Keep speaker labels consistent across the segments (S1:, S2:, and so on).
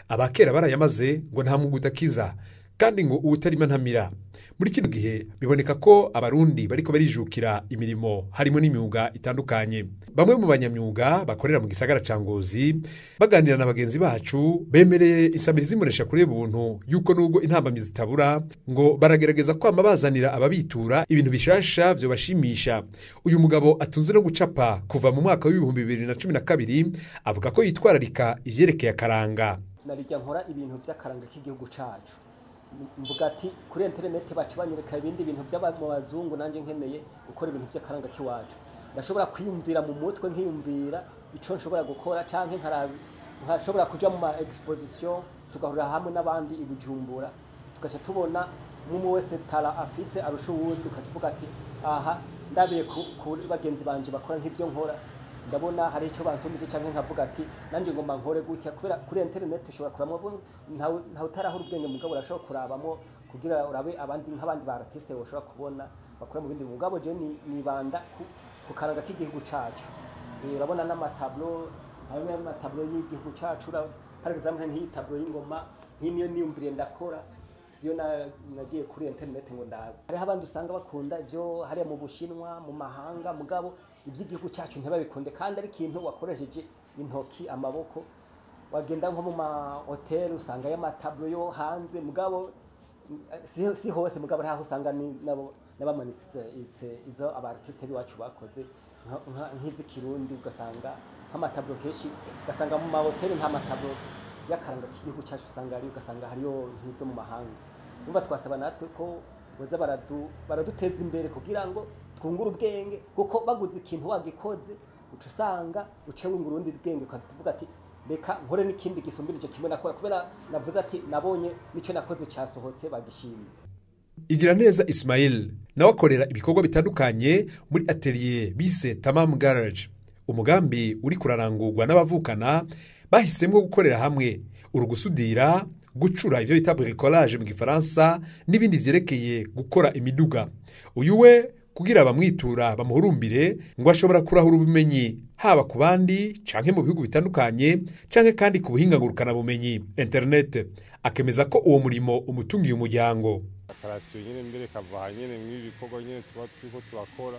S1: Abakera barayamaze ngo nta mwuga udakiza, kandi ngo uwutarima ntamira. Muri kino gihe biboneka ko abarundi bariko barijukira imirimo harimo n'imyuga itandukanye. Bamwe mu banyamyuga bakorera mu gisagara ca Ngozi baganira na bagenzi bacu bemereye insamirizi Imbonesha kure buntu yuko nubwo intambamyi zitabura ngo baragerageza kwama bazanira ababitura ibintu bishasha vyobashimisha. Uyu mugabo atunzwe no gucapa kuva mu mwaka w'2012 avuga ko yitwararika ivyerekeye akaranga.
S2: Narijya nkora ibintu vy'akaranga k'igihugu cacu. Mvuga ati kuri internet baca banyereka ibindi bintu by'abazungu, nanje nkeneye gukora ibintu by'akaranga k'iwacu. Ndashobora kwiyumvira mu mutwe, nkiyumvira ico nshobora gukora, canke nkashobora kuja mu ma exposition tugahurira hamwe n'abandi i Bujumbura, tugaca tubona umwe wese tara afise arusha uwundi, ukavuga ati aha ndabiye kuri bagenzi banje bakora nk'ivyo nkora, ndabona hari icyo bansumije, canke nkavuga ati nanje ngomba nkore gutya. Kubera kuri internet ushobora kuramo, nta utarahura ubwenge, mugabo urashobora kurabamo kugira urabe abandi nk'abandi ba artiste ushobora kubona bakora mu bindi. Mugabo je nibanda ku karanga k'igihugu cacu. Urabona n'amatableau, harimo amatableau y'igihugu cacu. Par exemple nk'iyi tableau y'ingoma, nk'iyi niyo niyumviriye ndakora, siyo nagiye kuri internet ngo ndabe. Hariho abandi usanga bakunda ivyo hariya mu Bushinwa, mu mahanga, mugabo ivy'igihugu cyacu ntibabikunde, kandi ari ikintu wakoresheje intoki, amaboko. Wagenda nko mu ma hotel usanga y'amatableau yo hanze, mugabo si hose, mugabo ntaho usanga nabo nabamanitse izo aba artiste biwacu bakoze nk'iz'ikirundi, ugasanga nk'amatableau kenshi ugasanga mu ma hotel nta matableau y'akaranga k'igihugu cyacu usanga ari, ugasanga hariyo nk'izo mu mahanga. Numva twasaba natwe ko boza baraduteza imbere kugira ngo twungure ubwenge, kuko baguze ikintu wagikoze uca usanga uce wungura urundi bwenge, ukavuga ati reka nkore n'ikindi gisumbirije kimwe nakora, kubera navuze ati nabonye nico nakoze cyasohotse bagishimye.
S1: Igiraneza Ismail nawe akorera ibikorwa bitandukanye muri atelier bise Tamam Garage. Umugambi uri kurarangurwa n'abavukana bahisemwo gukorera hamwe, urugusudira, gucura ivyo bita bricolage mu gifaransa n'ibindi vyerekeye gukora imiduga. Uyu we kugira abamwitura bamuhurumbire ngo ashobora kurahura ubumenyi haba ku bandi canke mu bihugu bitandukanye canke kandi ku buhinga ngurukana bumenyi internet. Akemeza ko uwo murimo umutungiye umuryango.
S3: Akarasiyo nyene mbere kava nyene mw'ibi bikorwa nyene tuba turiko turakora,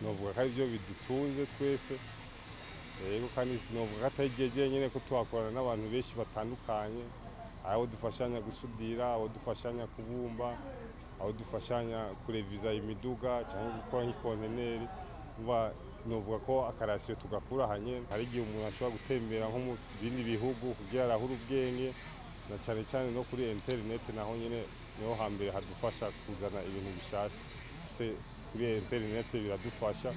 S3: novuga ko arivyo bidutunze twese. Yego, kandi novuga ko atari jeje nyene, ko tuhakorana n'abantu benshi batandukanye, aho dufashanya gusudira, aho dufashanya kubumba, aho dufashanya kureviza imiduga cyangwa gukora nk'ikonteneri. Novuga ko akarasiyo tugakura hanye. Hari igihe umuntu ashobora gutembera nko mu bindi bihugu kugira arahure ubwenge, na cane cane no kuri internet naho nyene niho hambere hadufasha kuzana ibintu bishasha. Se kuri internet biradufasha,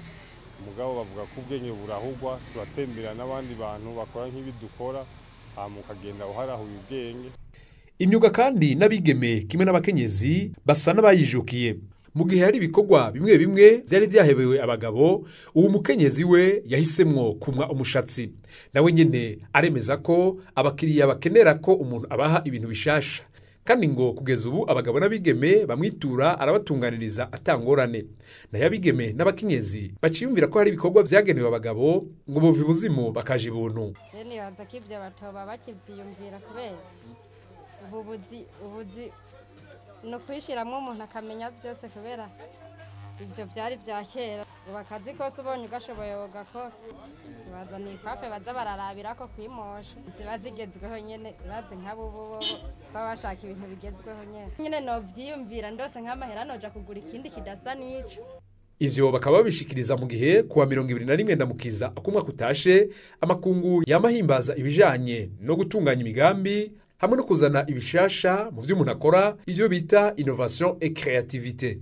S3: mugabo bavuga ko ubwenge burahugwa, turatembera n'abandi bantu bakora nk'ibi dukora, hama ukagenda uharahuye ubwenge.
S1: Imyuga kandi n'abigeme kimwe n'abakenyezi basa n'abayijukiye. Mu gihe hari ibikorwa bimwe bimwe vyari vyahebewe abagabo, uwo mukenyezi we yahisemwo kumwa umushatsi. Nawe nyene aremeza ko abakiriya bakenera ko umuntu abaha ibintu bishasha, kandi ngo kugeza ubu abagabo n'abigeme bamwitura arabatunganiriza atangorane. Nayo abigeme n'abakenyezi baciyumvira ko hari ibikorwa vyagenewe abagabo ngo bova ibuzimu bakaja ibuntu.
S4: Je nibaza ko ivyo batoba bakivyiyumvira, kubera ubuzi no kwishiramwo umuntu akamenya byose, kubera ivyo vyari vya kera. Ubu akazi kose ubonye ugashoboye ugakora. Bazana ikafe baza bararabira ko kwimosha ziba zigezweho nyene, urazi nk'abo bo baba bashaka ibintu bigezweho nyene. Nyene novyiyumvira ndose nk'amahera noja kugura ikindi kidasa n'ico.
S1: Ivyo bakaba babishikiriza mu gihe kuwa 21 Ndamukiza akumwa kutashe amakungu yamahimbaza ibijanye no gutunganya imigambi hamwe no kuzana ibishasha mu vy'umuntu akora, ivyo bita innovation et créativité.